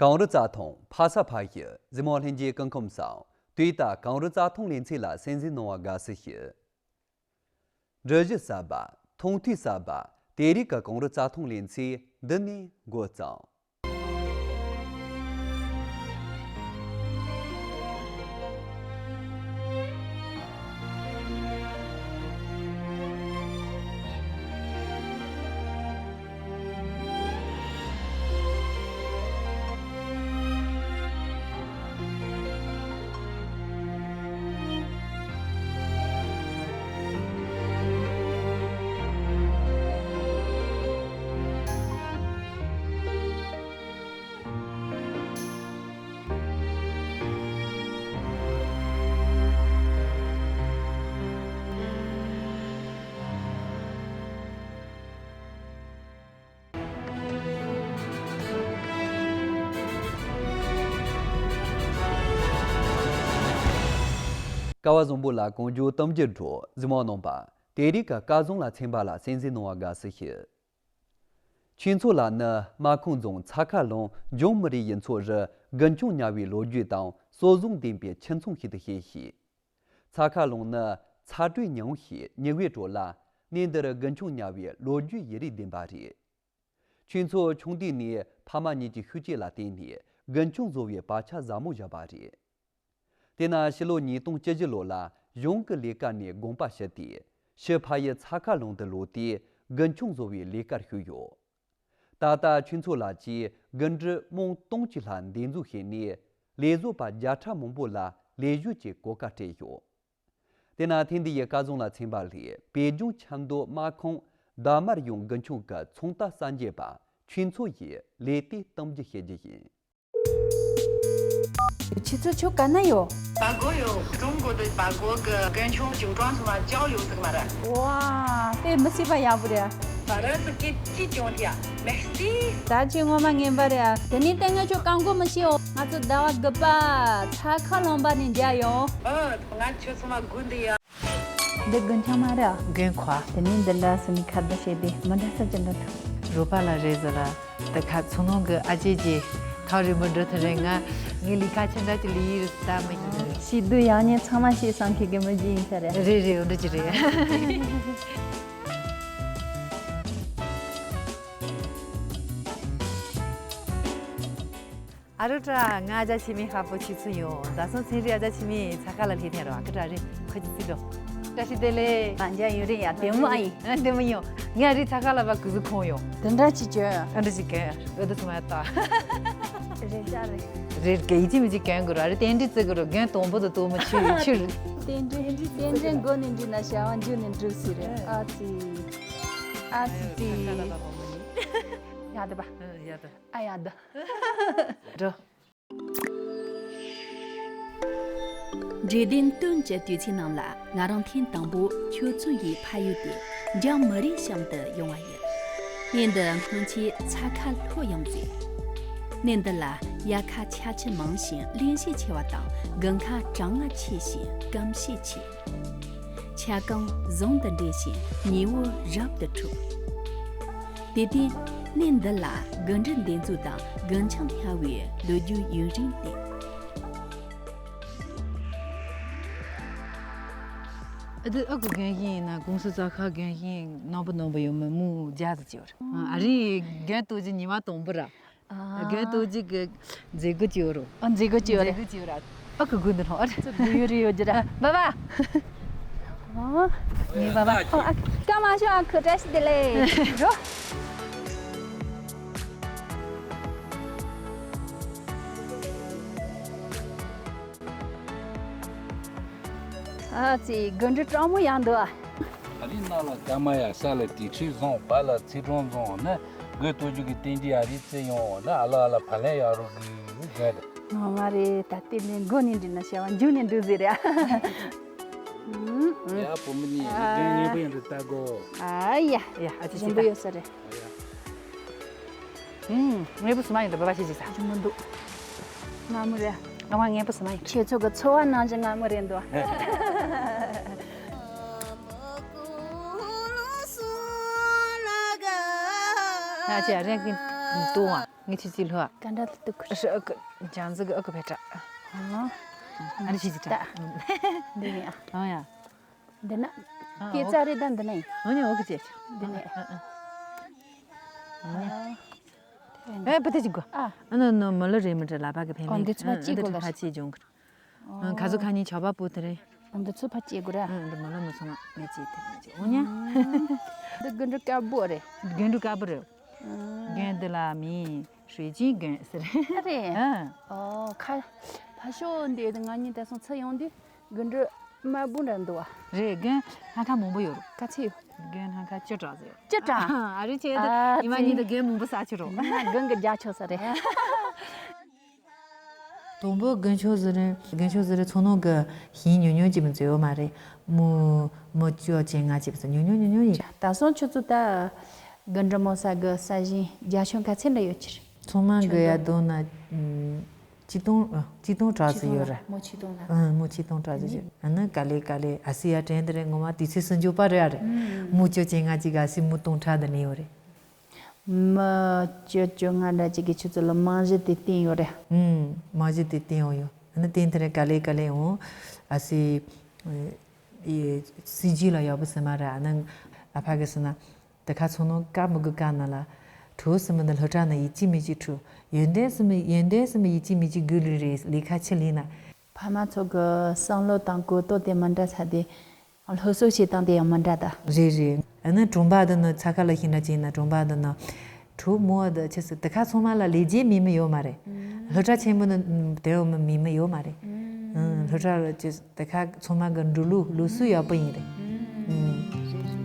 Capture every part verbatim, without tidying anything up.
གངས་རི་རྩྭ་ཐང་ཕ་ས་ཕ་ཡུལ་གཟིགས་མོ་ལྷན་རྒྱས་སྐུ་ཁམས་བཟང་། དུས་ད་གངས་རི་རྩྭ་ཐང་ལེ་ཚན་ལ་གསན་གཟིགས་གནང་བ་དགའ་བསུ་ཞུ། འབྲི་གཞི་གསར་པ། མཐོང་ཐོས་གསར་པ། དེ་རིང་གི་གངས་རི་རྩྭ་ཐང་ལེ་ཚན་འདི་ནས་འགོ་བརྩམས། སྐལ་བ་བཟང་པོ་ལ་གང་བྱུང་གཏམ་རྒྱུད་འགྲོ་གཟིགས་མོ་གནང་བ། དེ་རིང་གི་སྐལ་བཟང་ལ་ཚན་པ་ལ་གསན་གཟིགས་གནང་བ་དགའ་བསུ་ཞུ། ཁྱེད་ཚོ་ལ་ནི་སྨར་ཁམས་རྫོང་ཚ་ཁ་ལུང་འཇང་མི་རིགས་ཡུལ་ཚོ་རུ་དགུན་ཆང་ཉར་བའི་ལོ་རྒྱུས་དང་སྲོལ་བཟང་ལྡན་པའི་ཁྱིམ་ཚང་ཞིག་ཏུ་བཤད་ཤིང་། ཚ་ཁ་ལུང་ནི་ཚ་དྲོད་ཉུང་ཞིང་ཉི་འོད་དྲོ་ལ། གནས་འདིར་དགུན་ཆང་ཉར་བའི་ལོ་རྒྱུས་ཡུན་རིང་ལྡན་པ་རེད། ཁྱེད་ཚོ་ཆུང་དུས་ནས་ཕ་མ་གཉིས་ཀྱི་ཤུགས་རྐྱེན་ལ་བརྟེན་ནས་དགུན་ཆང་བཟོ་བའི་བག་ཆགས་ཟབ་མོ་བཞག་པ་རེད། དེས་ན་ཕྱི་ལོ་ཉིས་སྟོང་བཅུ་བཞི་ལོ་ལ་གཞུང་གི་ལས་ཀ་ནས་དགོངས་པ་ཞུས་ཏེ། ཕྱིར་ཕ་ཡུལ་ཚ་ཁ་ལུང་དུ་ལོག་སྟེ་དགུན་ཆང་བཟོ་བའི་ལས་ཀར་ཞུགས་ཡོད། ད་ལྟ་ཁྱེད་ཚོ་ལ་ཅིག་དགུན་འབྲུ་རྨང་སྟོང་གཅིག་ལྷག་འདེབས་འཛུགས་བྱས་ནས། ལས་བཟོ་པ་བརྒྱ་ཕྲག་མང་པོ་ལ་ལས་ཞུགས་ཀྱི་གོ་སྐབས་སྤྲད་ཡོད། དེས་ན་ཐེངས་འདི་ཡི་སྐལ་བཟང་ལ་ཚན་པ་ལས་པད་ལྗོངས་ཆབ་མདོ་སྨར་ཁམས་རྡ་དམར་གཡང་དགུན་ཆང་གི་ཚོང་རྟགས་གསར་འགྱེད་པ་ཁྱེད་ཚོ་ཡི་ལས་གཏོད་གཏམ་རྒྱུད་བཤད་རྒྱུ་ཡིན། ཁྱེད་ཚོ་ཆོ་ག་ན་ཡོད། 法国有，中国的法国个跟穷酒庄什么交流这个嘛的。哇，དཔེ་མི་སྲིད་པ་ཡག་པོ་རེད། 反正是给寄酒的，merci。 ད་ཅི་ངོ་མ་ངན་པ་རེད། དེ་ནས་ལྟས་ངན་ཆོ་རྐང་མགོ་མི་ཤེས་འོ། ང་ཚོ་ཟླ་བ་དགུ་པ་ཚ་ཁ་ལུང་པ་ནས་མཇལ་ཡོང་། ཨ། ང་ཁྱོད་ཚོ་མ་དགོས་འདི་ཡ། འདི་དགུན་ཆང་མ་རེད། དགུན་ཁ། དེ་ནས་འདི་འདྲ་སུ་ནི་ཁ་བརྡ་བྱས་ཏེ་མི་འདྲ་ས་ཅི་འདྲ་འདུག་རོ་པ་ལ་རེད་ཟེར་ལ། ད་ཁ་ཚོ་ནང་གི་ཨ་ཅེ་ཅེ་ཐག་རིང་པོ་འགྲོ་ཐུབ་རེད། ང་ངའི་ལས་ཁ་ཆེ་འདྲ་ཅིག་ལས་ཡིན་ད་མི་ཡིན། ཤི་དུས་ཡང་ཉེ་ཚང་མ་ཤི་སང་ཁེ་གི་མི་ཅི་ཡིན་ས་རེད། རེད་རེད། འོ་འདྲ་ཅིག་རེད། ཨ་རོ་ཏྲ། ང་ཨ་ཅག་ཆི་མི་ཧ་པོ་ཆི་ཚུ་ཡོང་། ད་སང་ཚན་རིག་ཨ་ཅག་ཆི་མི་ཚ་ཁ་ལ་ལྷེ་ཐེན་རོ་ཨ་ཀི་ཏྲ་རེ་ཁོ་ཅི་ཚི་རོ། བཀྲ་ཤིས་བདེ་ལེགས། ང་འཇའ་ཡུན་རིང་ཡ་དེ་མོ་ཨ་ཡིན། ཨ་དེ་མོ་ཡོང་། ང་རི་ཚ་ཁ་ལ་བ་ཀུ་ཟུ་ཁོང་ཡོང་། དེ་འདྲ་ཅི་བྱོས། ཨ་འདྲ་ཅི་གན་འོ་དུ་སུ་མ་ཡ་ཏོ། རེ་ཅ་རེ། རེ་ག་ཡི་ཅི་མི་ཅི་གན་གུ་ར་རེ་ཏན་ཏི་ཙི་གུ་རོ་གན་དོང་པོ་དུ་དོ་མོ་ཆུ་ཆུ་རེ། ཏན་ཏན་ཏན་ཏན་མགོ་ནས་འདྲི་ན་བྱ་བ་མཇུག་ནས་འགྲུབ་སི་རེ། ཨ་ཙི། ཨ་ཙི་ཙི། ཡ་དེ་བ། ཡ་དེ། ཨ་ཡ་ད། འགྲོ། འབྲས་ལྡན་སྟོན་གྱི་དུས་ཚིགས་ནང་ལ་ང་རང་ཐེངས་དང་པོ་ཁྱོད་ཚོ་ཡི་ཕ་ཡུལ་དེ་འཇང་མི་རིགས་གཤམ་དུ་ཡོང་བ་ཡིན། གནས་འདི་སྔོན་ཆད་ཚ་ཁ་ལྷོ་ཡང་ཟེར། གནས་འདི་ལ་དབྱར་ཁ་ཆར་ཆུ་མང་ཞིང་རླན་གཤེར་ཆེ་བ་དང་དགུན་ཁ་གྲང་ངར་ཆེ་ཞིང་སྐམ་ཤས་ཆེ། ཆར་སྐམ་ཟུང་དུ་འབྲེལ་ཞིང་ཉི་འོད་རབ་ཏུ་འཁྲུག་དེ་སྟེང་གནས་འདི་ལ་དགུན་འབྲུ་འདེབས་འཛུགས་དང་དགུན་ཆང་ཉར་བའི་ལོ་རྒྱུས་ཡུན་རིང་སྟེ། ཨ་དེ་ཨ་ཁུ་རྒན་ཤིང་ཡིན་ན་ཀུང་སི་རྩ་ཁ་རྒན་ཤིང་རྣམ་པ་རྣམ་པ་ཡོད་མོད་མུ་རྒྱ་ཟེར་གྱི་ཡོད་རེད། ཨ་རི་རྒན་ཏོ་ཇི་ཉི་མ་དང་པོ་ར། རྒན་ཏོ་ཇི་གི་མཛད་སྒོ་ཅི་ཡོད་རོ། ཨ་མཛད་སྒོ་ཅི་ཡོད་རེད། མཛད་སྒོ་ཅི་ཡོད་ར། ཨ་ཁུ་དགོས་འདུག་རོ། ཨ་རེ། ཚོ་དགོས་ཡོད་རེད་ཡོད་རྒྱུ་ར། བ་བ། ཨ་ངའི་བ་བ། ཨ་སྐར་མ་ཤོག་ཨ་ཁུ་བཀྲ་ཤིས་བདེ་ལེགས། རོ། ཨ་ཙི་དགུན་འབྲུ་གྲང་མོ་ཡང་འདུག་ཨ། ཨ་རིའི་ནང་ལ་སྐར་མ་ཡ་ས་ལ་དེ་ཁྲིད་བཟང་བ་ལ་ཚེ་གྲོང་བཟང་ན་དགོས་ལྟོ་རྒྱུ་གི་རྟེན་འབྲེལ་ཨ་རིའི་རྩེ་ཡོང་ན་ཨ་ལ་ཨ་ལ་ཕ་ལན་ཡག་རོགས་གི་རེད། ངོ་མ་རེད། ད་ལྟའི་ནས་མགོ་ནས་འདྲི་ན་བྱ་བ་མཇུག་ནས་འདུག་ཟེར་རེད། ཡ་བུ་མོ་ནི་ཡ་རྒན་ངན་པ་ཡང་རེད་ལྟ་གོ། ཨ་ཡ། ཡ་ཨ་ཅེ་ཞིམ་པོ་ཡོད་ས་རེད། ཨུམ། ངའི་བུ་སུ་མ་ཡིན་འདྲ་བ་བ་ཞིག་ཅིག་ས། ཞིམ་མོ་འདུག་ང་མོ་རེད། ཨ་མ་ངའི་བུ་སུ་མ་ཡིན། ཁྱེད་ཚོ་གི་འཚོ་བ་ནང་བཞིན་ང་མོ་རེད་འདུག་ང་ཅི་ཡ་རེད་གི་འདུག་ཨ། ངས་ཁྱེད་ཀྱི་ལྷོ། ཀ་འདྲ་ལ་ཏུ་ཁུར། ཨ་ཧྲི་ཨ་ཀི་ཇང་ཟི་གི་ཨ་ཀི་བེ་ཏྲ། ཨ། ཨ་རི་ཁྱེད་ཀྱི་ཏ། འདི་ནས་ཨ། ཨ་ཡ། འདི་ན། ཨ་ཀེ་ཙ་རེ་ད་འདི་ནས། ཨ་ནི་ཨོ་ཀི་ཅེ། འདི་ནས། ཨ་ཨ། ཨ་ནི། ཨ། ཨེ་པ་ཏི་ཅི་གོ། ཨ། ཨ་ནི་ནི་མི་ལ་རེ་མི་དྲ་ལ་པ་གི་ཕེ་མེ། ཨོ་འདི་ཚོ་ཕ་ཅི་གོ་ལ། ཕ་ཅི་ཇོང་གི། ཨ། ཁ་ཟུ་ཁ་ཉིན་ཆོ་པ་པུ་ཏི་རེ། འདི་ཚོ་ཕ་ཅི་གོ་ར། ཨ་འདི་མི་ལ་མི་ཚང་མ་མེ་ཅི་ཏི་རེ་ཅི་འོ་ཉ། འདི་གི་འདྲ་ཀ་བོ་རེ། གན་འདྲུ་ཀ་བོ་རེ། གན་འདི་ལ་མི་ཧྲུའེ་ཅིན་གན་ཟེར། ཨ་རེ། ཨ། ཨོ་ཁ། ཕ་ཤོ་འདི་ང་གཉིས་ད་སོང་ཚེ་ཡོང་དུས་གི་འདྲ་དམར་པོ་འདྲ་འདུག་བ། རེད། གན་ལྷ་ཁྲ་མང་པོ་ཡོད་རུ། ག་ཚོད་ཡོད། གན་ལྷ་ཁྲ་བཅུ་ཕྲག་ཟེར་ཡོད། བཅུ་ཕྲག་ཨ་རེ་ཆེ་ཨ་ད་ཡིན་མ་ཉིད་དུ་གན་མང་པོ་ས་ཆུ་རུ། ང་གན་གི་རྒྱ་ཆོ་ས་རེད། དང་པོ་རྒན་ཆོས་ཟེར་རེད། རྒན་ཆོས་ཟེར་རེད། ཚོ་ནང་གི་ཞིང་ཉུང་ཉུང་ཅིག་མི་ཚོ་ཡོད་མ་རེད། མུ་མུ་བཅོ་ཅན་ང་ཅིག་མི་ཚོ་ཉུང་ཉུང་ཉུང་ཉུང་ཡིན། ད་སོང་ཆུ་ཚོད་ད་དགུན་འབྲུ་མོ་ས་གི་ས་ཞིང་རྒྱ་ཆོ་ག་ཚད་འདྲ་ཡོད་ཀྱི་རེད། ཚང་མ་གི་ཡ་དོ་ན་ཆིག་སྟོང་ཆིག་སྟོང་གྲངས་ཙམ་ཡོད་རེད། མོ་ཆིག་སྟོང་ལ། ཨ་མོ་ཆིག་སྟོང་གྲངས་ཙམ་ཡོད། ཨ་ནི་ག་ལེ་ག་ལེ་ཨ་སི་ཡ་དྲན་དེ་རེད། ངོ་མ་དུས་ཚོད་སུ་འཇུག་པ་རེད་ཨ་རེད། མུ་བཅོ་ཅན་ང་ཅིག་ག་ཨ་སི་མུ་སྟོང་ཕྲག་དུ་ནས་ཡོད་རེད། མི་བཅོ་བཅོ་ལྔ་འདྲ་ཅིག་གི་ཆུ་ཚོད་ལ་རྨང་གཞི་དེ་བཏིང་ཡོད་རེད། ཨུམ། རྨང་གཞི་དེ་བཏིང་ཡོད་ཡོད། ཨ་ནི་བཏིང་དེ་རེད་ག་ལེ་ག་ལེ་འོང་། ཨ་སི། ཨེ། སི་ཇི་ལ་ཡག་པོ་ཟེར་མ་རེད། ཨ་ནི་ཨ་ཕ་གི་ཟེར་ན། དེ་ཁ་ཚོ་ནང་ཀ་མི་དགོས་ཀ་ན་ལ། གྲོ་སི་མི་འདི་ལྷོ་བྲག་ན་ཡིད་ཆེས་མི་གཅིག་གྲོ། ཡོན་ཏན་སི་མི་ཡོན་ཏན་སི་མི་ཡིད་ཆེས་མི་གཅིག་དགོས་ལུས་རེད། ལས་ཁ་ཆི་ལས་ན། ཕ་མ་ཚོ་གི་བསམ་བློ་དང་གོ་རྟོགས་དེ་མི་འདྲ་ས་དེ། སློབ་གསོ་བྱེད་སྟངས་དེ་ཡང་མི་འདྲ་ད། རེད་རེད། ཨ་ནི་གྲོང་པ་འདི་ནི་ཚ་ཁ་ལ་ཤི་འདྲ་བྱས་ན་གྲོང་པ་འདི་ནི། གྲོ་མོ་འདི་ཆི་ཟེར་དེ་ཁ་ཚང་མ་ལ་ལས་བྱེད་མེད་མི་ཡོད་མ་རེད། ཨུམ། སློབ་གྲྭ་ཆེན་མོ་ནི་དེ་ཡོད་མི་མེད་མི་ཡོད་མ་རེད། ཨུམ། ཨུམ། སློབ་གྲྭ་ལ་ཆི་དེ་ཁ་ཚང་མ་གི་འགྲོ་ལུགས་ལུགས་སྲོལ་ཡག་པོ་ཡིན་རེད། ཨུམ། ཨུམ། རེད་རེད་རེད།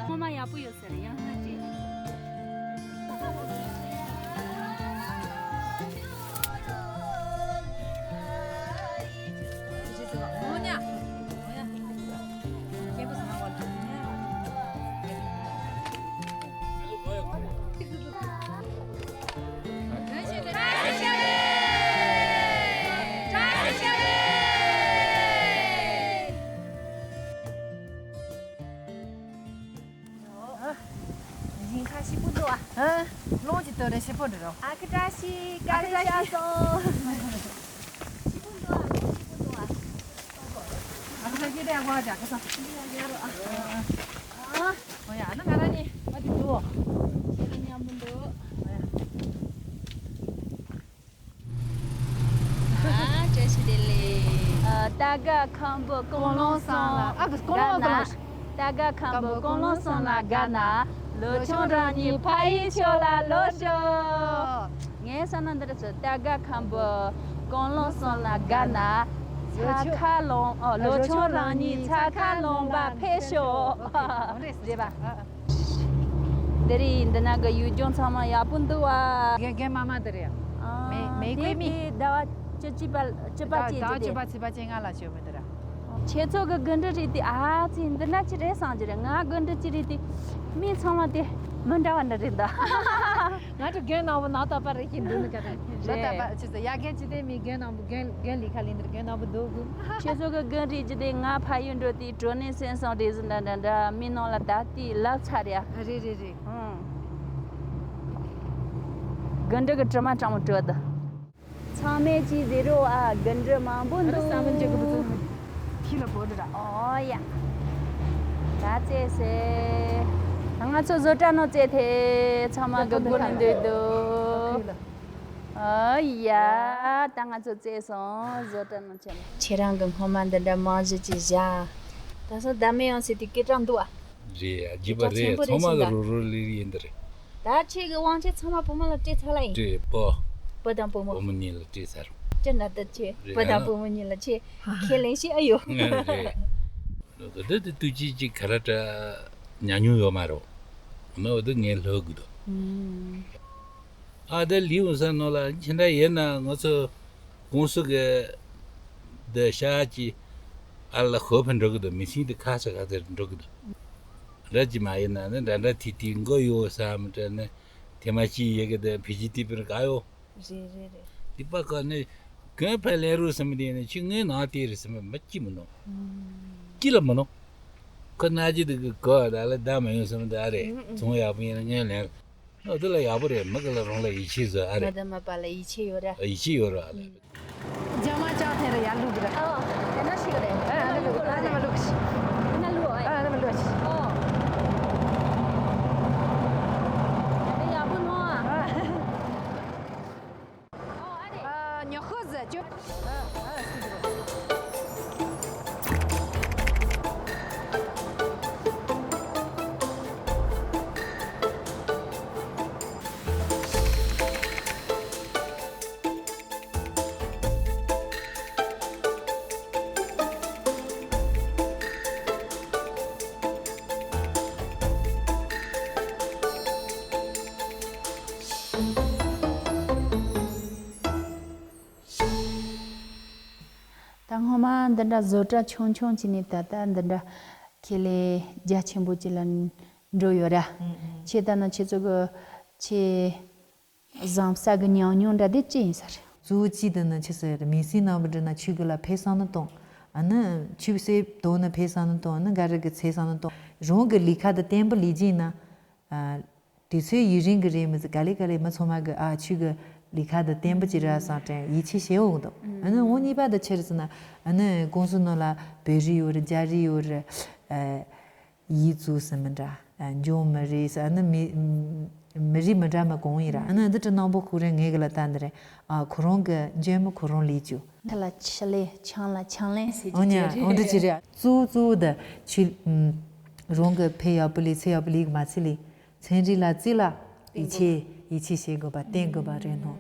ངོ་མ་ཡག་པོ་ཡོད་ས་རེད། ཡང་ན་ཅི། ཞིང་ཁ་ཞིག་པོ་འདུག་ཨ། ཨ། རླུང་གི་དོད་རེ་ཞིག་པོ་འདུག་རོ། ཨ་ཁུ་བཀྲ་ཤིས་ཨ་ཁུ་བཀྲ་ཤིས་ཤག་སོང་། ཞིག་པོ་འདུག་ཨ། རླུང་ཞིག་པོ་འདུག་ཨ། ཨ་ཁུ་བཀྲ་ཤིས་དེ་ཨ་ཁུ་ཨ་ཅག་ཁ་སང་། འདི་ཡ་ཡ་རོ་ཨ། ཨ། ཨོ་ཡ་ཨ་ན་ང་ར་ནི་ཨ་དེ་འདུག་ཁྱེད་ལ་མཉམ་པོ་འདུག་ཨོ་ཡ། ཨ། བཀྲ་ཤིས་བདེ་ལེགས། ཨ། སྟ་ག་ཁམ་བུ་ཀུན་སློང་གསུམ་ལ་ཨ་ཀུན་སློང་དགའ་ན། སྟ་ག་ཁམ་བུ་ཀུན་སློང་གསུམ་ལ་དགའ་ན། ལོ་ཆུང་རང་ཉིད་ཕ་ཡུལ་ཕྱོགས་ལ་ལོག་ཤོག་ངའི་ས་ན་འདིར་ཚུད། སྟ་ག་ཁམ་བུ་ཀུན་སློང་གསུམ་ལ་དགའ་ན། ཚ་ཁ་ལོང་ཨོ་ལོ་ཆུང་རང་ཉིད་ཚ་ཁ་ལོང་པ་ཕེབས་ཤོག་རེད་པ། འདི་རེད། འདི་ན་གི་ཡུལ་ལྗོངས་ཚང་མ་ཡག་པོ་འདུག་བ། རྒན་རྒན་མ་མ་འདི་རེད། ཨ། མེ་མེ་དེ་གོས་མི། དེ་ཟླ་བ་བཅུ་གཅིག་པ་བཅུ་པ་ཟླ་བཅུ་པ་ཟླ་བཅུ་པ་ཚེས་པ་བཅོ་ལྔ་ལ་བྱོན་མི་འདི་ར། ཁྱེད་ཚོ་གི་དགུན་འབྲུ་རིགས་དེ་ཨ་ཙི་འདི་ན་ཅི་རེད་བསམ་གྱི་རེད། ང་དགུན་འབྲུ་ཅི་རིགས་དེ་མི་ཚང་མ་དེ་མི་འདྲ་བ་འདྲ་རེད་ད། ང་ཚོ་རྒན་ནང་བུ་ནང་ད་པ་རེད་ཀྱི་འདུག་ནི་ག་ད། རེད། ད་པ་ཅི་ཟེར་ཡ་རྒན་ཅི་དེ་མི་རྒན་ནང་བུ་རྒན་རྒན་ལི་ཁ་ལི་འདིར་རྒན་ནང་བུ་འདུག་གི། ཁྱེད་ཚོ་གི་དགུན་རིགས་ཅི་དེ་ང་ཕ་ཡུལ་འགྲོ་དུས་གྲོ་ནས་སེམས་སང་རེད་ཟིན་འདྲ་འདྲ་འདྲ་མི་ནང་ལ་ད་ལྟའི་ལབ་ཚར་ཡ། རེད་རེད་རེད། ཨང་། དགུན་འབྲུ་གི་དྲི་མ་གྲང་མོ་བྲོ་ད། ཚང་མས་ཅི་ཟེར་རོ་ཨ། དགུན་འབྲུ་མང་པོ་འདུག་ས་མི་འཇོག་གི་བུ་ཚོ་ཁྱི་ལ་བོར་འདྲ། ཨོ་ཡ། ད་ཙེ་སེ། ད་ང་ཚོ་བཟོ་གྲྭ་ནང་ཙེ་ཐེ་ཚང་མ་གི་སྒོ་ནས་འདུག་འདུག་ཨོ་ཡ། ད་ང་ཚོ་ཙེ་སོང་བཟོ་གྲྭ་ནང་ཆེན་ལ། ཁྱེད་རང་གི་སྔོན་མ་འདི་འདྲ་མང་ཞིག་ཅིག་བཞག་ད་སོ་ད་མི་ཡང་ཟེར་དུས་སྐད་གྲགས་འདུག་ཨ། རེད་ཡ། རྒྱུད་པ་རེད། ཚང་མ་གི་རོ་རོ་ལི་ལི་ཡིན་འདི་རེད། ད་ཁྱེད་ཀྱི་དབང་ཆ་ཚང་མ་བུ་མོ་ལ་སྤྲད་ཚར་ལ་ཡིན། སྤྲད་པོ། བུ་དང་བུ་མོ། བུ་མོ་གཉིས་ལ་སྤྲད་ཚར། སྤྲད་ན་ད་ཁྱེད་རེད་བུ་དང་བུ་མོ་གཉིས་ལ་ཁྱེད་ཁས་ལེན་ཤེས་ཨ་ཡོད། རེད། འདི་དེ་ཏུ་ཅི་ཅི་ག་ར་ཏྲ་ཉ་ཉུང་ཡོད་མ་རོ། ནོ་དེ་ངས་ལྷོ་གི་དོ། ཨ་དེ་ལིའུ་ས་ནོ་ལ་ཁྱེད་འདྲ་ཡིན་ན་ང་ཚོ། ཀུང་སི་གི་འདི་ཤ་ཅི་ཨ་ལ་ཁོ་ཕན་འགྲོ་གི་འདུག་མི་སྲིད་འདི་ཁ་ས་ཁ་ཚེར་འགྲོ་གི་འདུག་ར་ཅི་མ་ཡིན་ན་ནི་འདྲ་འདྲ་ཐི་ཐི་མགོ་ཡོ་ས་མི་དྲན་ནི་ཐེ་མ་ཅི་ཡི་གི་འདི་ཕི་ཇི་ཏི་པི་རི་ག་ཡོ། རེད་རེད་རེད། ཏི་པ་ཀ་ནི་གོན་ཕ་ལེ་རུ་སམ་དེ་ནི་ཅི་ངའི་ནང་དེ་རེད་སམ་མ་ཅི་མི་ནོ། ཅི་ལ་མི་ནོ། ཁོ་ན་གི་འདུག་གི་གོ་ད་ལ་ད་མ་ཡོང་སོང་ད་ཨ་རེད། ཚོང་ཡག་པོ་ཡིན་ན་ངས་ལེན། ཨོ་དེ་ལ་ཡག་པོ་རེད། མི་གི་ལ་རང་ལ་ཡིད་ཆེས་བཟོ་ཨ་མ་རེད། དང་མ་པ་ལ་ཡིད་ཆེས་ཡོད་ར། ཡིད་ཆེས་ཡོད་ར་ཨ་ལ། རྒྱ་མ་ཅག་དེ་ར་ཡར་བླུག་གི་ར། ཨ་དེ་ན་ཤི་གི་རེད། ཨ་ན་མ་བླུག་ཨ་ན་མ་བླུག་ཤི། ཨ་ན་བླུག་ཨ་ཨ་ན་མ་བླུག་ཤི། ཨོ་དེ་ཡག་པོ་ནོ་ཨ། ཨ་ཉོ་ཤོག་ཟེར་ཅོ། ད་སྔོན་མ་འདི་འདྲ་བཟོ་གྲྭ་ཆུང་ཆུང་བྱས་ནས་ད་ལྟ་འདི་འདྲ་ཁེ་ལས་རྒྱ་ཆེན་པོ་ཅིག་ལ་འགྲོ་ཡོད་ར། ཨང་ཨང་། ཁྱེད་ལྟ་ན་ཁྱེད་ཚོ་གི་ཆེས་བཟང་ས་གི་ཉམས་མྱོང་འདྲ་དེ་ཅི་ཡིན་ས་རེད། གཙོ་བོ་གཅིག་དེ་ནི་ཆི་ཟེར་མིང་སྲིང་ནང་བུ་འདྲི་ན་ཆུ་གི་ལ་ཕེ་སང་ནི་གཏོང་། ཨ་ནི་ཆུ་སེ་དོ་ནི་ཕེ་སང་ནི་གཏོང་། ཨ་ནི་ག་རེ་གི་ཚེ་སང་ནི་གཏོང་། རང་གི་ལས་ཁ་དེ་བརྟན་པོ་ལས་ཀྱིན་ན། ཨ། དུས་ཚོད་ཡུན་རིང་གི་རེད་མི་ཚེ་ག་ལེ་ག་ལེ་མི་ཚང་མ་གི་ཨ་ཆུ་གི་ལས་ཁ་དེ་བརྟན་པོ་ཅིག་ར་སང་དྲན་ཡིད་ཆེས་བྱེད་འོང་འདུག་ཨ་ནི་འོ་གཉིས་པ་དེ་ཆི་རེད་ཟེར་ན། ཨ་ནི་ཀུང་སི་ནང་ལ་བོད་རིགས་ཡོད་རེད། རྒྱ་རིགས་ཡོད་རེད། ཨ། ཡིག་གཟུགས་སུ་མི་འདྲ། ཨ། འཇོན་མི་རེད་ཟེར། ཨ་ནི་མི་མི་རིགས་མི་འདྲ་མི་གང་ཡིན་ར། ཨ་ནི་འདི་འདྲ་རྣམ་པ་ཁུག་རེ་ངེད་གི་ལ་ལྟ་འདི་རེད། ཨ། ཁོ་རང་གི་འཇོན་མི་ཁོ་རང་ལས་བཅུ། ཁ་ལ་ཁྲི་ལས་ཆང་ལ་ཆང་ལེན་ཟེར་ཨོ་ཉ་ཨོ་འདྲ་ཅི་རེད། གཙོ་བོ་གཙོ་བོ་འདི་ཆུ་རང་གི་ཕེ་ཡག་པོ་ལས་ཚེ་ཡག་པོ་ལས་གི་མ་ཚད་ལས་ཚན་རིག་ལ་རྩིས་ལ་ཡིད་ཆེས་ཡིད་ཆེས་བྱེད་དགོས་པ་བསྟེན་དགོས་པ་རེད་ནོ།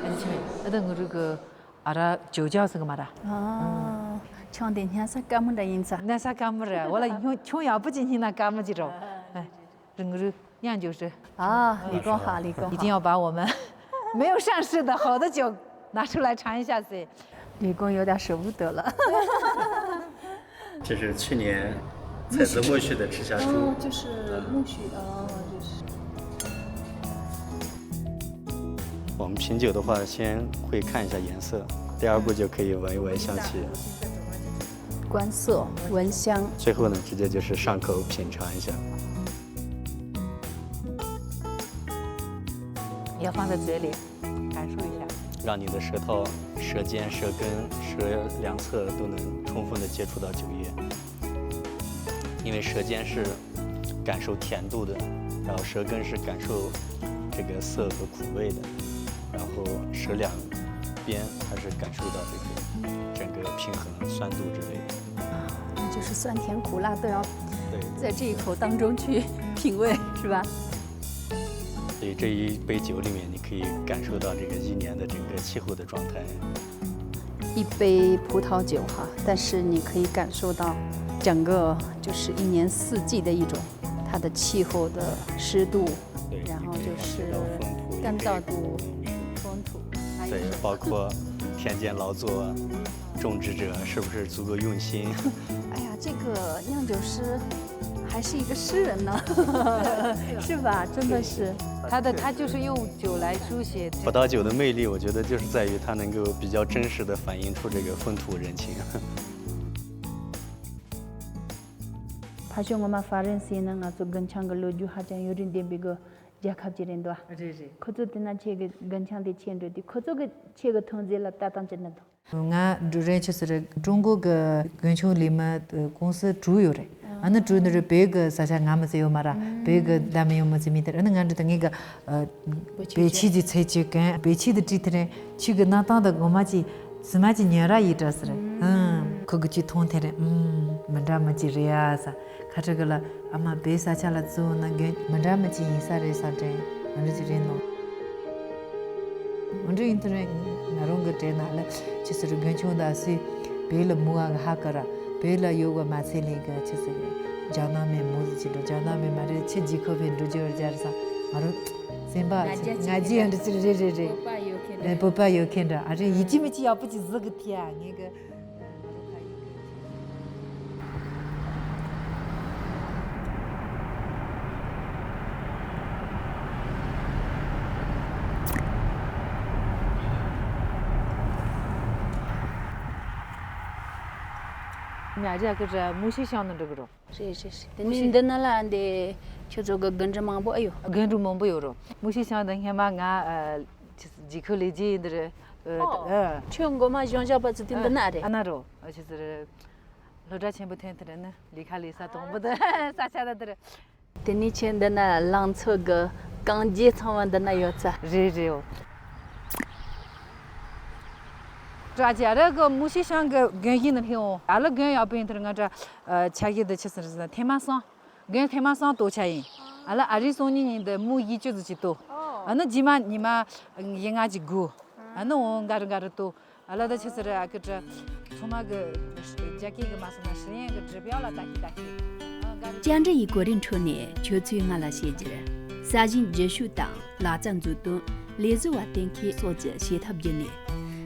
ཨ་ནི་ཆི་མེད་ཨ་ད་ངུ་རུ་གི་ཨ་ར་ཇོ་ཇོ་ཟེར་གི་མ་ར། ཨ། ཆང་དེ་སྙན་ས་དཀར་མོ་འདྲ་ཡིན་ས། སྙན་ས་དཀར་མོ་ར་བ་ལ་ཆང་ཆང་ཡག་པོ་ཅིག་སྙིང་ན་དཀར་མོ་ཅིག་རོ། རི་ངུ་རུ་ཉང་ཇོ་ཧྲི། 啊，李工好，李工好。一定要把我们没有上市的好的酒拿出来尝一下噻。李工有点舍不得了。这是去年采自苜蓿的赤霞珠。哦，就是苜蓿，哦，就是。我们品酒的话，先会看一下颜色，第二步就可以闻一闻香气。观色、闻香。最后呢，直接就是上口品尝一下。要放在嘴里，感受一下。让你的舌头、舌尖、舌根、舌两侧都能充分的接触到酒液。 因为舌尖是感受甜度的，然后舌根是感受这个涩和苦味的，然后舌两边它是感受到这个整个平衡酸度之类的。那就是酸甜苦辣都要对。在这一口当中去品味，是吧？所以这一杯酒里面，你可以感受到这个一年的整个气候的状态。 一杯葡萄酒哈，但是你可以感受到整个就是一年四季的一种它的气候的湿度，对，然后就是干燥度、风土，还有对，包括田间劳作、种植者是不是足够用心？哎呀，这个酿酒师还是一个诗人呢，是吧？真的是。他的他就是用酒来书写葡萄酒的魅力，我觉得就是在于它能够比较真实的反映出这个风土人情。 ཕ་ཤོ་ངོ་མ་ཧྥ་རན་སི་ནི་ང་ཚོ་རྒུན་ཆང་གི་ལོ་རྒྱུས་ཧ་ཅང་ཡུན་རིང་ལྡན་པའི་གི་རྒྱལ་ཁབ་ཅིག་རེད་འདུག་རེད་རེད། ཁོ་ཚོ་དེ་ན་ཁྱེད་ཀྱི་རྒུན་ཆང་དེ་ཁྱེད་འགྲོ་དུས་ཁོ་ཚོ་གི་ཁྱེད་ཀྱི་ཐོན་རྫས་ལ་ལྟ་སྟངས་ཅི་འདྲ་འདུག་ང་འགྲོ་རན་ཆུ་སི་རེད། ཀྲུང་གོ་གི་རྒུན་ཆང་ལས་མི་ཀུང་སི་དྲུག་ཡོད་རེད། ཨ་ནི་དྲུག་ནི་རེད། བོད་གི་ས་ཆ་ང་མི་ཚེ་ཡོད་མ་ར། བོད་གི་ད་མི་ཡོད་མི་ཚེ་མི་དེ་ར། ཨ་ནི་ང་འགྲོ་དུས་ངེད་གི་བེ་ཆི་དེ་ཚེ་ཆེ་གན་བེ་ཆི་དེ་བྲིས་དེ་རེད། ཆུ་གི་སྣ་ཐང་དང་གོ་མ་ཅི་ཚི་མ་ཅི་ཉན་ར་ཡི་དྲ་ཟེར། ཨང་། ཁོ་གི་ཅི་མཐོང་དེ་རེད། ཨང་། མི་འདྲ་མི་ཅི་རེད་ཨ་ས། ཁ་ཁྲ་གི་ལ་ཨ་མ་བེ་ས་ཆ་ལ་བཙུགས་ན་གན་མི་འདྲ་མི་ཅི་ཡིན་ས་རེད་ས་དྲན་མི་འདྲ་ཅི་རེད་ནོ། མི་འདྲ་ཡིན་དུ་རེད། ང་རང་གི་དྲན་ན་ལ་ཆི་ཟེར་རྒན་ཆུང་ད་སི་བེ་ལ་མུ་ཨ་གི་ཧ་ཀ་ར་བེ་ལ་ཡོད་ག་མ་ཚེ་ལེ་གི་ཆི་ཟེར་རྒྱ་ནག་མེ་མུ་ཟི་ཅི་འགྲོ་རྒྱ་ནག་མེ་མ་རེད་ཆི་ཇི་ཁོ་བེ་འགྲོ་རྒྱུ་རྒྱ་ར་ས་ང་རང་སེམས་པ་ང་རྒྱལ་ཅི་ང་རྒྱལ་འདྲ་ཅི་རེད་རེད་རེད། སྤོབས་པ་ཡོད་མཁན་རེད། སྤོབས་པ་ཡོད་མཁན་འདྲ་ཨ་རེ་ཡིད་ཆེས་མི་ཆེས་ཡག་པོ་ཅིག་བཟོ་གི་ཐི་ཡ་ངེད་གི། ཡ་རྒྱ་གི་ར་མུ་ཤི་ཤང་ནང་འགྲོ་གི་རོ། རེད་རེད་རེད། དེ་ནས་འདི་ན་ལ་འདི་ཁྱོད་ཚོ་གི་རྒན་འདྲ་མང་པོ་ཨེ་ཡོད། རྒན་འདྲ་མང་པོ་ཡོད་རོ། མུ་ཤི་ཤང་དང་སྔན་མ་ང་ཨ་ཅི་ཇི་ཁུ་ལི་ཇི་འདི་རེད། ཨོ། ཨ། ཁྱོད་མགོ་མ་གཞོན་ཤོས་པ་ཚོ་དེ་འདི་ན་རེད། ཨ་ན་རོ། ཨ་ཅི་ཟེར། སློབ་གྲྭ་ཆེན་པོ་ཐོན་དེ་རེད་ནི་ལི་ཁ་ལི་ས་དང་པོ་དེ་ས་ཆ་ད་དེ་རེད། དེ་ནས་ཁྱེད་འདི་ན་ལང་ཚོ་གི་གངས་རྒྱན་ཚང་མ་འདི་ན་ཡོད་ས། རེད་རེད། ཨོ། དྲ་རྒྱ་ར་གི་མུ་ཤི་ཤང་གི་རྒན་ཡིན་ནི་ཧེ་ཨོ། ཨ་ལ་རྒན་ཡག་པོ་ཡིན་དེར་ང་འདྲ་ཆ་གི་འདི་ཆི་ཟེར་ཟེར་ཐེ་མ་སང་། རྒན་ཐེ་མ་སང་ཏོ་ཆ་ཡིན། ཨ་ལ་ཨ་རི་སོང་ཉིན་ཉིན་འདི་མུ་ཡི་ཅུ་ཟིག་ཅིག་ཏོ། ཨ་ནི་རྗེས་མ་ཉི་མ་ཡི་ང་ཅིག་དགུ། ཨ་ནི་འོ་འགའ་རུ་འགའ་རུ་ཏོ། ཨ་ལ་ད་ཆི་ཟེར་ཨ་ཀི་ཏྲ། ཚང་མ་གི་རྒྱ་སྐད་གི་མ་སོང་ན་ཧྲི་ཡན་གི་སྒྲུབ་ཡག་ལ་ལྟ་ཤི་ལྟ་ཤི། བཅར་འདྲི་ཡི་གོ་རིམ་ཁྲོད་ནས་ཁྱོད་ཚོས་ང་ལ་བཤད་རྒྱུར། ས་ཞིང་བསྒྱུར་བཅོས་དང་ལག་རྩལ་མཛུབ་སྟོན། ལས་བཟོ་བ་གཏན་འཁེལ་སོགས་ཀྱི་བྱེད་ཐབས་བརྒྱུད་ནས།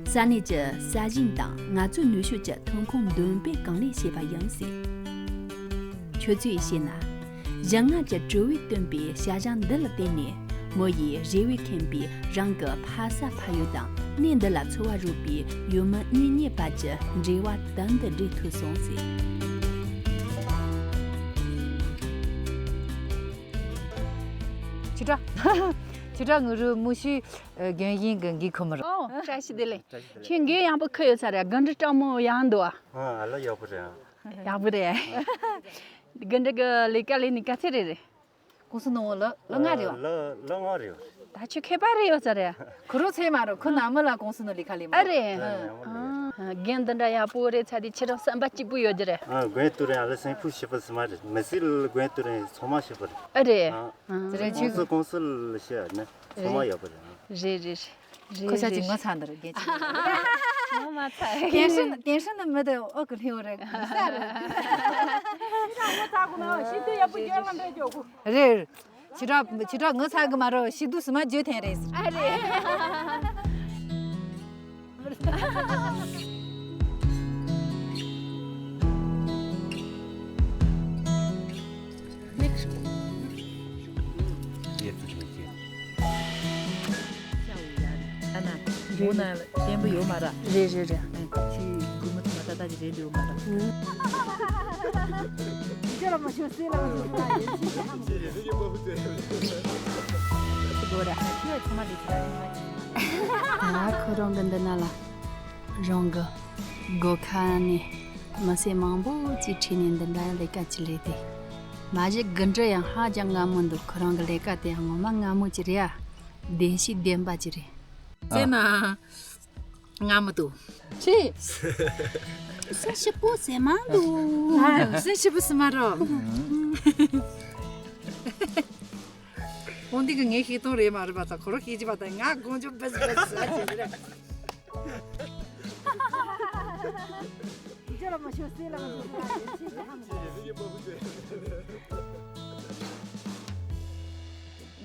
ས་གནས་ཀྱི་ས་ཞིང་དང་ངལ་རྩོལ་ནུས་ཤུགས་ཀྱི་ཐོན་ཁུངས་འདོན་སྤེལ་གང་ལེགས་བྱས་པ་ཡིན་ཟེར། ཁྱོད་ཚོས་ཤེས་ན། ཞིམ་མངར་གྱི་བྲོ་བས་བཏོན་པའི་བྱ་ཞིང་འདི་ལ་བརྟེན་ནས། མོ་ཡིས་རེ་བས་ཁེངས་པའི་རང་གི་ཕ་ས་ཕ་ཡུལ་དང་གནས་འདི་ལ་འཚོ་བ་རོལ་པའི་ཡུལ་མི་གཉེན་ཉེ་བར་གྱི་འབྲེལ་བ་དམ་དུ་འབྲེལ་ཐུབ་སོང་ཟེར། ཆུ་དྲ། ཆུ་དྲ་ངུ་རུ་མུ་ཤི་རྒན་ཡིན་གི་འགི་ཁོ་མི་རོ། ཨོ། བཀྲ་ཤིས་བདེ་ལེགས། ཁྱེད་འགི་ཡང་པོ་ཁུ་ཡོད་ས་རེད། རྒན་འདྲི་སྤྲང་མོ་ཡང་འདུག་ཨ། ཨ་ལ་ཡག་པོ་རེད། ཡག་པོ་རེད། རྒན་འདྲི་གི་ལས་ཀ་ལས་ནི་ག་ཚད་རེད་རེད། ཀུང་སི་ནང་ལ་ལ་ལྔ་རེད་བ། ལ་ལ་ལྔ་རེད་བ། ད་ཁྱོད་མཁས་པ་རེད་ཡོད་ས་རེད། ཁོ་རོ་ཚེ་མ་རོ་ཁོ་ན་མི་ལ་ཀུང་སི་ནང་ལས་ཀ་ལས་མ་ཨ་རེད། རྒན་འདི་འདྲ་ཡག་པོ་རེད་ཚ་དེ་ཁྱེད་རང་བསམ་པ་གཅིག་པུ་ཡོད་རྒྱུ་རེད། ཨ་རྒན་དུ་རེད། ཨ་ལ་སེམས་ཁུར་ཞིབ་པ་སི་མ་རེད། མི་སི་ལ་རྒན་དུ་རེད། ཚང་མ་ཞིབ་པ་རེད། ཨ་རེད། ཨ་རེད། ཁྱོད་ཀུང་སི་ཀུང་སི་ལ་ཤི་ཨ་ནི་ཚང་མ་ཡག་པོ་རེད། རེད་རེད་རེད། ཁོ་ཤ་ཅིག་ངོ་ཚ་འདི་རེད་རྒན་ཅིག་ངོ་མ་ཚ། ཏེན་ཧྲན་ཏེན་ཧྲན་ནི་མི་དེ་ཨོ་གི་ལྷེ་བོ་རེད། ངོ་ཚ་གོ་ན་ཤི་དུ་ཡག་པོ་རྒྱག་ང་འདྲ་རྒྱག་གོ། རེད། ཕྱི་དྲག་ཕྱི་དྲག་ངོ་ཚ་གི་མ་རོ་ཤི་དུ་སི་མ་བརྗོད་ཐེན་རེད། ཨ་རེད། ཨ་ན། མོ་ན་བརྟན་པོ་ཡོད་མ་ར། རེད་རེད་རེད། ཨ་ཁྱི་དགུ་མོ་ཐུ་མ་ཏ་ཏ་ཅི་རེད་འདུག་མ་ར། ཁྱི་ལ་མ་ཤོད་སེ་ལ་མ་ཤོད་སེ་ལ་ཡིན་ཁྱི་ལ་མ་ཤོད་སེ་ལ་ཡིན། ཁྱི་ལ་མ་ཤོད་སེ་ལ་ཡིན། ཁྱི་ལ་མ་ཤོད་སེ་ལ་ཡིན། ཁྱི་ལ་མ་ཤོད་སེ་ལ་ཡིན། ང་ཁོ་རང་གི་འདི་ན་ལ་རང་གི་སྒོ་ཁ་ནས་མི་སེར་མང་པོ་ཅིག་ཁྲིད་ནས་འདི་འདྲ་ལས་ཀ་ཅིག་ལས་ཏེ། མ་གཞི་དགུན་གྲི་ཡང་ཧ་ཅང་སྔ་མོ་འདུག་ཁོ་རང་གི་ལས་ཀ་དེ་ཡང་ངོ་མ་སྔ་མོ་ཅིག་རེད་ཨ། བདེན་ཤིག་བདེན་པ་ཅིག་རེད། ཟེར་ན། སྔ་མོ་འདུག་ཅི། སེ་ཞིབ་པོ་ཟེར་མ་འདུག་ཨ་སེ་ཞིབ་པོ་ཟེར་མ་རོ། འོན་ཏེ་གི་ངའི་ཤེས་སྟོང་རེད་མ་རེད་པ་དང་ཁོ་རང་ཤེས་ཀྱི་པ་དང་ང་དགོངས་འཇོག་བེད་སྤྱོད་བེད་སྤྱོད་བྱེད་ཀྱི་རེད། ཁྱེད་ལ་མ་ཤོད་སེ་ལ་མ་ཤོད་སེ་ལ་ཡིན་ཁྱེད་ཀྱི་ཧམ།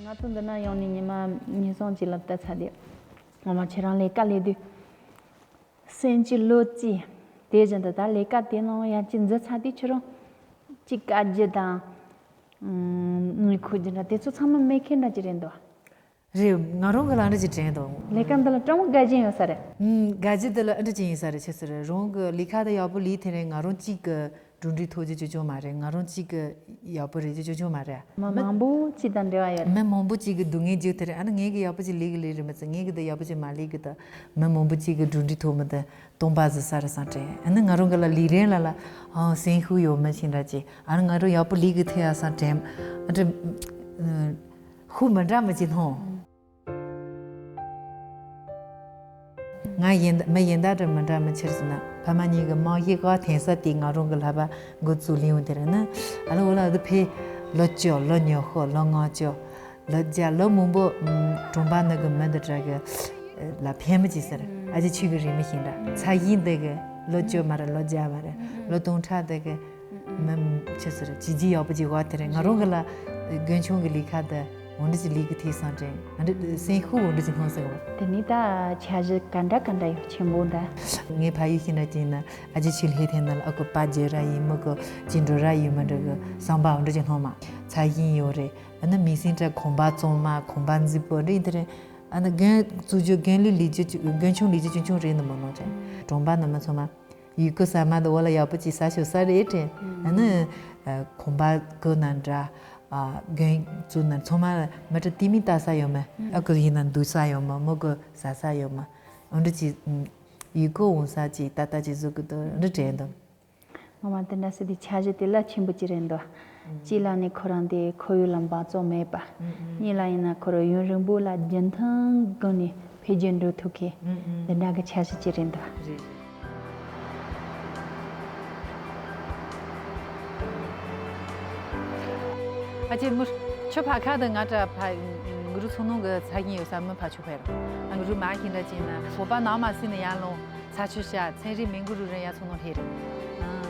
ང་ཚོ་འདི་ན་ཡོང་ནས་ཉི་མ་ཉིས་སྟོང་ཅིག་ལ་བལྟས་ཚར་དུས། ངོ་མ་ཁྱེད་རང་ལས་ཀ་ལས་དུས། སེམས་ཀྱི་བློ་རྩེ། དེ་བཞིན་དུ་ད་ལས་ཀ་དེ་ནང་ཡར་ཅིག་འཛུལ་ཚར་དུས་ཁྱེད་རང་། ཅིག་དཀའ་རྒྱུ་དང་། ངུས་ཁུག་རྒྱུ་འདྲ་དེ་ཚོ་ཚང་མ་མེད་མཁན་འདྲ་ཅིག་རེད་འདུག་རེད། ང་རང་གི་ལ་འདྲ་ཅིག་དྲན་འདུག་ལས་ཀ་འདི་ལ་སྤྲང་བོ་དགའ་ཅན་ཡོད་ས་རེད། ཨུམ། དགའ་རྒྱུ་འདི་ལ་འདྲ་ཅིག་ཡིན་ས་རེད་ཆེ་ཟེར་རང་གི་ལས་ཀ་དེ་ཡག་པོ་ལས་ཐེངས་རེ་ང་རང་གཅིག་གི་གྲུབ་འབྲས་ཐོབ་རྒྱུ་ཅུང་ཅུང་མ་རེད། ང་རང་གཅིག་གི་ཡག་པོ་རེད་རྒྱུ་ཅུང་ཅུང་མ་རེད། མི་མང་པོ་གཅིག་དང་འབྲེལ་བ་ཡོད་རེད། མི་མང་པོ་གཅིག་གི་སྡུག་བསྔལ་རྒྱུ་དེ་རེད། ཨ་ནི་ངས་གི་ཡག་པོ་ཅིག་ལས་གི་ལས་རེད་མི་ཚེ་ངས་གི་དེ་ཡག་པོ་ཅིག་མ་ལས་གི་དེ་མི་མང་པོ་གཅིག་གི་གྲུབ་འབྲས་ཐོབ་མི་དེ་སྟོང་པ་ཟིག་ས་རེད་བསམ་དྲན། ཨ་ནི་ང་རང་གི་ལ་ལས་རན་ལ་ལ་ཨང་སེམས་ཤུགས་ཡོད་མི་ཞིག་འདྲ་ཅིག་ཨ་ནི་ང་རང་ཡག་པོ་ལས་གི་ཐེ་ཡ་བསམ་དྲན། ཨ་ནི་ཤུགས་མི་འདྲ་མི་ཅིག་སྣང་། ང་ཡིན་མི་ཡིན་ད་འདྲ་མི་འདྲ་མི་ཕྱིར་ཟིན་ན་ཕ་མ་གཉིས་ཀྱི་རྨང་གཞི་བཀག་འཐེན་ས་དེ་ང་རང་གི་ལྷ་པ་འགོ་བཙུགས་ལེའུ་དེ་རེད་ན། ཨ་ལོ་འོ་ལ་འདི་ཕེ་ལོ་བཅུ་ལོ་ཉི་ཤུ་ལོ་ལྔ་བཅུ་ལོ་བརྒྱ་ལོ་མང་པོ་གྲོང་པ་ནི་གི་མི་འདི་འདྲ་གི་ལ་ཕན་མི་བྱེད་ཟེར། ཨ་ཅེ་ཆོས་གི་རེད་མི་ཤེས་འདྲ་ཚ་ཡིན་འདི་གི་ལོ་བཅུ་མ་རེད་ལོ་བརྒྱ་མ་རེད་ལོ་སྟོང་ཕྲག་འདི་གི་མི་ཆི་ཟེར་བྱས་རྗེས་ཡག་པོ་ཅིག་བ་དེ་རེད། ང་རང་གི་ལ་རྒན་ཆུང་གི་ལས་ཁ་དེ་འོ་འདྲ་ཅིག་ལས་གི་ཐེག་སང་དྲན་ཨ་འདྲ་སེམས་ཤུགས་འོ་འདྲ་ཅིག་སྣང་ཟེར་བ། དེ་ནི་ད་འཆར་གཞི་ག་འདྲ་ག་འདྲ་ཡོད་ཆེན་པོ་འདྲ། ངའི་ཕ་ཡུལ་ཤི་འདྲ་ཅིག་ན་ཨ་ཅེ་ཆུ་ལྷེ་ཐེ་ན་ལ་ཨ་ཁུ་པ་རྒྱལ་ར་ཡིན་མི་གི་ཅི་འགྲོ་ར་ཡིན་མི་འདྲ་གི་བསམ་པ་འོ་འདྲ་ཅིག་སྣང་མ་ཚ་ཡིན་ཡོད་རེད། ཨ་ནི་མི་སེམས་ཁྲ་གོམ་པ་བཙོང་མ་གོམ་པ་འཛིན་པོ་འདྲ་ཡིན་དེ་རེད། ཨ་ནི་རྒན་བཙུགས་རྒྱུ་རྒན་ལས་ལས་རྒྱུ་རྒན་ཆུང་ལས་རྒྱུ་ཆུང་ཆུང་རེད་ནི་མོ་ནོ་ཅན་གྲོང་པ་ནི་མི་ཚོ་མ། ཡུལ་སྐོར་ཟ་མ་དང་འོ་ལ་ཡག་པོ་ཅིག་ཟ་ཤོག་ས་རེད་དྲན། ཨ་ནི་གོམ་པ་བསྐོར་ན་འདྲ། དགོན་བཙུགས་ན་ཚང་མ་མི་གྲལ་དེ་མི་ལྟ་ས་ཡོད་མ། ཨ་ཁུ་ཡིན་ན་འདུག་ས་ཡོད་མ། མི་དགོས་ཟ་ས་ཡོད་མ། འོ་འདྲ་ཅིག་ཡུལ་སྐོར་འོང་ས་ཅིག་ཏག་ཏག་ཅིག་བཟོ་དགོས་འདུག་འདྲ་དྲན་འདུག་ངོ་མ་དེ་འདྲ་སི་དེ་འཆར་གཞི་དེ་རླབས་ཆེན་པོ་ཅིག་རེད་འདུག་གཅིག་ལ་ནི་ཁོ་རང་དེ་ཁོར་ཡུག་ལ་འབག་བཙོག་མེད་པ། གཉིས་ལ་ཡིན་ན་ཁོ་རང་ཡུན་རིང་པོ་ལ་རྒྱུན་མཐུད་སྒོ་ནས་འཕེལ་རྒྱས་འགྲོ་ཐུབ་མཁན་འདི་འདྲ་གི་འཆར་གཞི་ཅིག་རེད་འདུག་རེད། ཨ་ཅེ་མུར། ཁྱོད་ཕ་ཁ་དང་ང་འདྲ་ཕ་གུ་རུ་ཚོ་ནང་གི་ཚ་གིན་ཡོད་ས་མི་ཕ་ཆུ་ཕེར། ཨ་གུ་རུ་མ་གིན་འདྲ་ཅིག་ན་བོད་པ་ནང་མ་སྲིད་ན་ཡར་ལོང་ཚ་ཆུ་ཤ་ཚན་རིག་མི་གུ་རུ་རེ་ཡ་ཚོ་ནང་ལྷེ་རེད།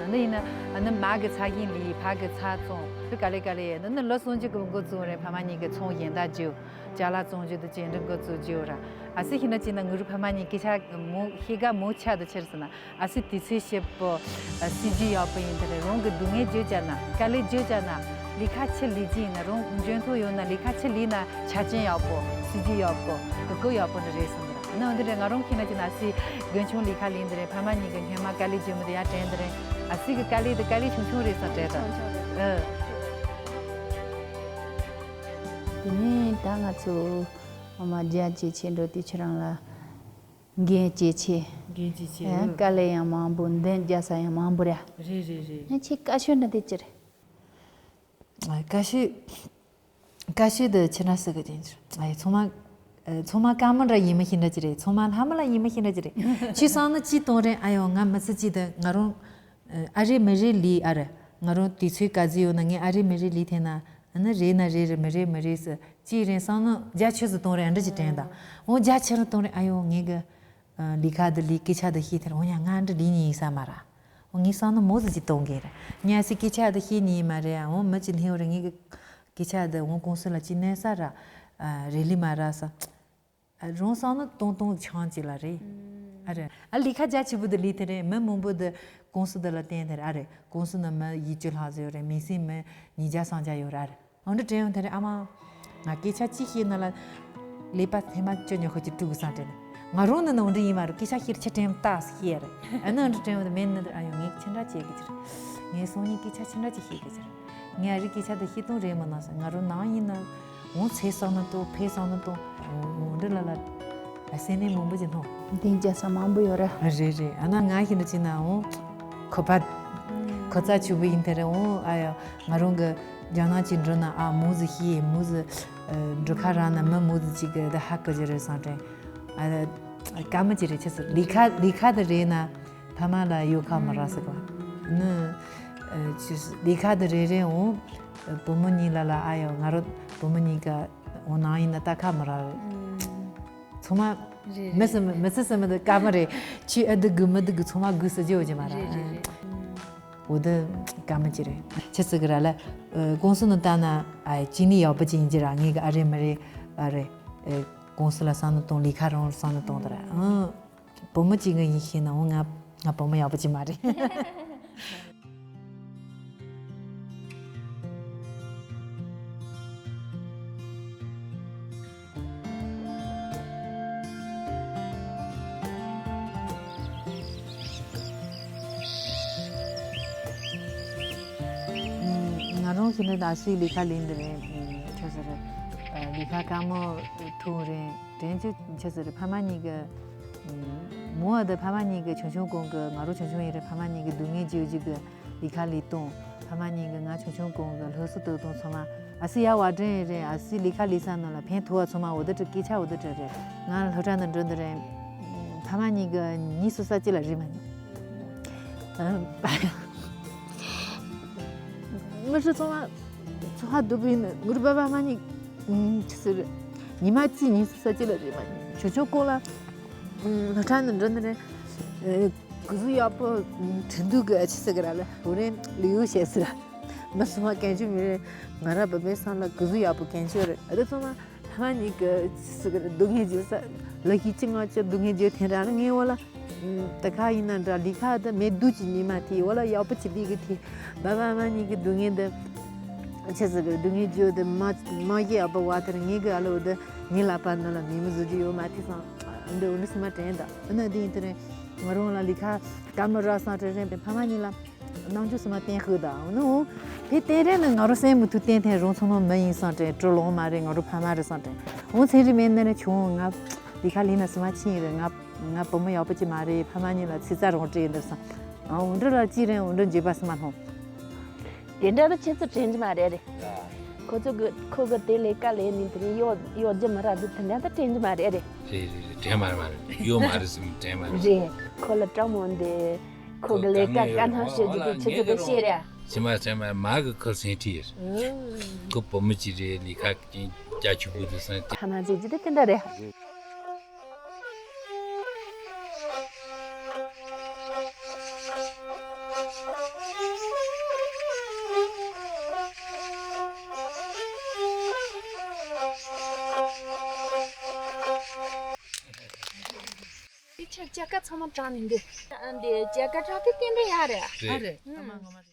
ཨ་ནི་ཡིན་ན་ཨ་ནི་མ་གི་ཚ་གིན་ལི་ཕ་གི་ཚ་བཙོང་དུ་ག་ལེ་ག་ལེ་ཡ་ནི་ནི་ལོ་སོང་ཅིག་གི་འགོ་བཙུགས་རེད། ཕ་མ་གཉིས་ཀྱི་ཚོང་ཡན་ད་རྒྱུ། ཅ་ལག་བཙོང་རྒྱུ་དུ་ཅན་འདྲི་འགོ་བཙུགས་རྒྱུ་ར། ཨ་སི་ཤི་ན་ཅི་ན་ངུ་རུ་ཕ་མ་གཉིས་སྐད་ཆ་མོ་ཤེ་ག་མོ་ཆ་དུ་ཆེར་སི་ན། ཨ་སི་དུས་ཚོད་ཤེ་པོ། ཨ་སི་ཇི་ཡག་པོ་ཡིན་དེ་རེད། རང་གི་སྡུག་བསྔལ་བརྗོད་ཅ་ན་དཀའ་ལས་བརྗོད་ཅ་ན་ལི་ཁ་ཆེ་ལི་ཅི་ཡིན་ན་རང་འཇོན་ཐོ་ཡོད་ན་ལི་ཁ་ཆེ་ལི་ན་ཆ་ཅན་ཡག་པོ་སི་ཇི་ཡག་པོ་གི་གོ་ཡག་པོ་འདི་རེད་སོང་ར། ཨ་ནི་འདི་རེད། ང་རང་ཁྱེད་ན་ཅི་ན་ཨ་སི་དགོན་ཆུང་ལི་ཁ་ལིན་དེ་རེད། ཕ་མ་གཉིས་ཀྱི་སྔོན་མ་དཀའ་ལས་བརྗོད་མི་དེ་ཡ་དྲན་དེ་རེད། ཨ་སི་གི་དཀའ་ལས་དེ་དཀའ་ལས་ཆུང་ཆུང་རེད་སོང་དྲན་དེ། ཆུང་ཆུང་རེད། ཨ། དེ་ནས་ད་ང་ཚོ་ཨ་མ་རྒྱ་ཇེ་ཆེ་འགྲོ་དུས་ཁྱེད་རང་ལ་འགན་ཇེ་ཆེ། འགན་ཇེ་ཆེ། ཨ་དཀའ་ལས་ཡང་མང་པོ། འདོན་རྒྱག་ས་ཡང་མང་པོ་རེད། རེད་རེད་རེད། ཨ་ཁྱེད་བཀའ་ཤོད་འདྲ་དེ་ཅི་རེད། ཨ་བཀའ་ཤོད། བཀའ་ཤོད་དུ་ཁྱེད་རང་ཟེར་གི་དེ་ཚོ། ཨ་ཡ་ཚང་མ། ཨ་ཚང་མ་དཀའ་མོ་འདྲ་ཡིན་མ་ཤེས་འདྲ་ཅི་རེད། ཚང་མ་ལྷ་མོ་ལ་ཡིན་མ་ཤེས་འདྲ་ཅི་རེད། ཁྱེད་སང་ནི་ཅི་གཏོང་རེད། ཨ་ཡོ་ང་མི་ཚེ་ཅི་དུ་ང་རང་། ཨ་རེ་མི་རེ་ལི་ཨ་རེ། ང་རང་དུས་ཚོད་ག་ཚོད་ཡོད་ན་ངས་ཨ་རེ་མི་རེ་ལི་ཐེ་ན། ཨ་ནི་རེད་ན་རེད་རེད་མི་རེད་མི་རེད་ཟེར་ཅི་རེད། སང་ནི་རྒྱ་ཆེ་སུ་གཏོང་རེད། ཨ་འདྲ་ཅི་དྲན་ད། འོ་རྒྱ་ཆེ་རུ་གཏོང་རེད། ཨ་ཡོ་ངས་གི། ལི་ཁ་འདི་ལི་སྐད་ཆ་འདི་ཤེས་ཐལ། འོ་ཡ་ང་འདི་ལི་ནི་ཡིན་ས་མ་ར། འོ་ངས་སང་ནི་མོ་ཟི་ཅི་གཏོང་གི་ར། ཉ་སི་སྐད་ཆ་འདི་ཤེས་ནི་ཡིན་མ་རེད། འོ་མི་ཅི་ལྷིང་རེད། ངས་གི་སྐད་ཆ་འདི་འོ་ཀུང་སི་ལ་ཅི་གནས་ས་ར། རེ་ལི་མ་ར་ས། རོང་སང་ནི་གཏོང་གཏོང་ཆང་ཅི་ལ་རེད། ཨ་རེད། ཨ་ལི་ཁ་རྒྱ་ཆེ་བུ་འདི་ལི་ཐེ་རེད། མི་མང་པོ་འདི་ཀུང་སི་འདི་ལ་བརྟེན་ཐེ་རེད། ཨ་རེད། ཀུང་སི་ནི་མི་ཡི་ཅི་ལྷག་ཟེར་རེད། མི་སེམས་མི་ཉིས་བརྒྱ་སང་བརྒྱ་ཡོད་ར་རེད། འོ་འདྲ་དྲན་ཡོང་དེ་རེད། ཨ་མ། ང་སྐད་ཆ་ཅི་བཤད་ན་ལ། ཀླད་པ་ཐེངས་མ་བཅུ་ཉི་ཤུ་ཅིག་དཀྲུག་གི་སང་དྲན། ང་རང་ནི་ནི་འོ་འདྲ་ཡིན་མ་རུ་སྐད་ཆ་བཤད་ཆ་དྲན་ཏག་བཤད་རེད། ཨ་ནི་འོ་འདྲ་དྲན་ཡོང་དེ་མེད་ནི་འདི་ཨ་ཡོ་ངས་ཆི་འདྲ་བྱེད་གི་ཅི་རེད། ངས་སང་ཉིན་སྐད་ཆ་ཆི་འདྲ་ཅིག་བཤད་གི་ཅི་རེད། ངས་ཨ་རི་སྐད་ཆ་འདི་བཤད་སྟོང་རེད་མ་ནང་སང་ང་རང་ནང་ཡིན་ན། འོ་ཚེ་སང་ནི་ཏོ་ཕེ་སང་ནི་ཏོ། འོ་འདྲ་ལ་ལ། ཨ་སེ་ནས་མང་པོ་ཅིག་ནོ། འདི་རྒྱ་ས་མང་པོ་ཡོད་ར། རེད་རེད། ཨ་ན་ང་ཤི་འདྲ་ཅིག་ན་འོ། ཁོ་པ། ཁོ་ཚ་ཆུ་བུ་ཡིན་དེ་རེད། འོ་ཨ་ཡ། ང་རང་གི་རྒྱ་ནག་ཅིག་འགྲོ་ན་ཨ་མུ་ཟི་ཤི་མུ་ཟི། འགྲོ་ཁ་ར་ན་མི་མུ་ཟི་ཅིག་གི་ད་ཧ་གི་ཅི་རེད་སང་དྲན། ཨ་ཀ་མ་ཅི་རེད་ཆི་སི་ལི་ཁ་ལི་ཁ་དེ་རེད་ན། ཕ་མ་ལ་ཡོད་ཁ་མི་ར་ཟེར་ག་ནི། ཆི་སི་ལི་ཁ་དེ་རེད་རེད། འོ། བུ་མོ་གཉིས་ལ་ལ་ཨ་ཡོ་ང་རོ་བུ་མོ་གཉིས་ཀ་འོ་ནང་ཡིན་ན་ད་ཁ་མི་ར་རེད། ཚང་མ། རེད་མི་སི་རེད། མི་སི་སི་མི་དེ་ཀ་མ་རེད། ཆི་ཨ་དི་གུ་མི་དི་གུ་ཚང་མ་གུ་སི་ཇི་འོ་ཇི་མ་ར། རེད་རེད་རེད། འོ་དི་ཀ་མ་ཅི་རེད། ཆི་སི་གི་ར་ལ། ཀོང་སི་ནི་ད་ན་ཨ་ཅི་ནི་ཡག་པོ་ཅི་ཡིན་ཅི་ར། ངེད་གི་ཨ་རེ་མི་རེ་ཨ་རེ། ཀོང་སི་ལ་སང་ནི་གཏོང་ལི་ཁ་རང་སང་ནི་གཏོང་དི་ར། བུ་མོ་གཅིག་གི་ཡིན་ཤེས་ན་འོ་ང་ང་བུ་མོ་ཡག་པོ་ཅིག་མ་རེད། ང་རང་ཤི་ན་ད་སི་ལི་ཁ་ལིན་དི་རེད། ཁྱོད་ཟེར་ལི་ཁ་དཀའ་མོ་ཐུག་རེད། དྲན་ཅི་ཆི་ཟེར་ཕ་མ་གཉིས་ཀྱི། མོ་བ་དང་ཕ་མ་གཉིས་ཀྱི་ཆུང་ཆུང་གོང་གི་ང་རོ་ཆུང་ཆུང་ཡིན་རེད། ཕ་མ་གཉིས་ཀྱི་སྡུག་བསྔལ་བརྗོད་རྒྱུ་གི་ལི་ཁ་ལི་གཏོང་། ཕ་མ་གཉིས་ཀྱི་ང་ཆུང་ཆུང་གོང་གི་ལྷོ་སུ་ཏོག་གཏོང་ཚང་མ་ཨ་སི་ཡ་བ་དྲན་ཡིན་རེད། ཨ་སི་ལི་ཁ་ལི་ས་ནང་ལ་ཕན་ཐོགས་བ་ཚང་མ་འོ་དེ་དྲི་སྐད་ཆ་འོ་དེ་དྲི་རེད། ང་སློབ་གྲྭ་ནང་འགྲོ་འདི་རེད། ཕ་མ་གཉིས་ཀྱི་གཉིས་སུ་ས་ཅི་ལ་རེད་མ་ནི། མི་ཧྲི་ཚང་མ། ཚོ་ཧ་སྡུག་པོ་ཡིན་ནི་ངུར་པ་པ་མ་ནི། ཆི་ཟེར། ཉི་མ་གཅིག་ཉིན་སུ་ས་ཅི་ལ་རེད་མ་ནི། ཆོ་ཆོ་ཀོ་ལ། སློབ་གྲྭ་ནས་འགྲོ་ནི་རེད། གུ་ཟུ་ཡག་པོ། ཁྲིན་ཏུ་གི་ཆི་ཟེར་གི་ར་ལ་འོ་རེད་ལི་ཡུ་ཞེས་ཟེར། མི་སུ་མ་གན་ཆུ་མི་རེད། ང་ར་བ་པའི་སང་ལ་གུ་ཟུ་ཡག་པོ་གན་ཆུ་རེད། ཨ་དེ་ཚང་མ་ཕ་མ་གཉིས་ཀྱི་ཆི་ཟེར་གི་ར་སྡུག་བསྔལ་བརྗོད་ས། ལ་ཤི་ཅི་ང་ཅི་སྡུག་བསྔལ་བརྗོད་ཐེན་ར་ལ་ངའི་འོ་ལ། ད་ག་ཡིན་ན་འདྲ་ལི་ཁ་དེ་མེ་སྡུག་ཅི་ཉི་མ་དེ་འོ་ལ་ཡག་པོ་ཅི་ལི་གི་དེ་བ་བ་མ་གཉིས་ཀྱི་སྡུག་བསྔལ་དེ་ཆི་ཟེར་གི་སྡུག་བསྔལ་བརྗོད་དེ་མ་མ་གི་ཨ་པ་བ་དེར་ངེད་ཀྱི་ཨ་ལོ་དེ་ངའི་ལ་པ་ནི་ལ་མི་མི་བཟོ་རྒྱུ་ཡོད་མ་དེ་སང་འདི་འོ་འདི་སི་མ་དྲན་ད་ཨ་ན་དེ་ཡིན་དེ་རེད། ང་རང་ལ་ལི་ཁ་ཀ་མ་ར་སང་ཏྲེ་རེ་ཕ་མ་གཉིས་ལ་རྣམ་འགྱུར་སི་མ་བསྟན་ཤོད་ད་ནུ། ཕེ་བསྟན་རེ་ནི་ང་རང་སེམས་མི་ཐུབ་བསྟན་ཐེན་རང་ཚོ་ནང་མི་ཡིན་སང་ཏྲེ་སྤྲོ་ལོང་མ་རེད། ང་རང་ཕ་མ་རེད་སང་ཏྲེ་འོང་ཚན་རིག་མེད་ན་ནི་ཆུང་ང་ལི་ཁ་ལི་ན་སི་མ་ཆིན་རེད། ང་ང་བུ་མོ་ཡག་པོ་ཅི་མ་རེད། ཕ་མ་གཉིས་ལ་ཚེ་ཚ་རང་སྤྲད་འདིར་སང་འོང་འདྲི་ལ་ཅི་རེད། འོང་འདྲི་འཇིགས་པ་སི་མ་སྣང་། དེ་འདྲ་ད་ཁྱེད་ཚོ་དྲན་གྱི་མ་རེད་རེད། ཁོ་ཚོ་གི་ཁོ་གི་དེ་ལས་ཀ་ལས་ནི་དེ་ནི་གཡོ་གཡོ་རྒྱུ་མི་རག་འདུག་དེ་འདྲ་ད་དྲན་གྱི་མ་རེད་རེད། རེད་རེད་རེད། དྲན་མ་རེད་མ་རེད། གཡོ་མ་རེད་ཟེར་ནི་དྲན་མ་རེད། རེད། ཁོ་ལ་སྤྲང་མོ་འདི་ཁོ་གི་ལས་ཀ་དཀའ་སྣང་བྱེད་རྒྱུ་དེ་ཁྱེད་ཚོ་གི་ཤེས་རེད། ཕྱི་མ་ཕྱི་མ་མ་གི་ཁོ་སེང་ཁྲིད་ཡོད། ཁོ་བུ་མོ་གཅིག་རེད། ལས་ཀ་རྒྱ་ཆུ་བུ་དེ་སང་ཁ་མ་ཟེར་རྒྱུ་དེ་དེ་འདྲ་རེད། དེ་ཆ་སྐྱ་ཀ་ཚང་མ་དྲངས་ནས་འདི། འདི་སྐྱ་ཀ་དྲངས་དེ་སྟན་པའི་ཡག་རེད། རེད། ཨ་རེད། ཨ་མ་ངོ་མ་རེད།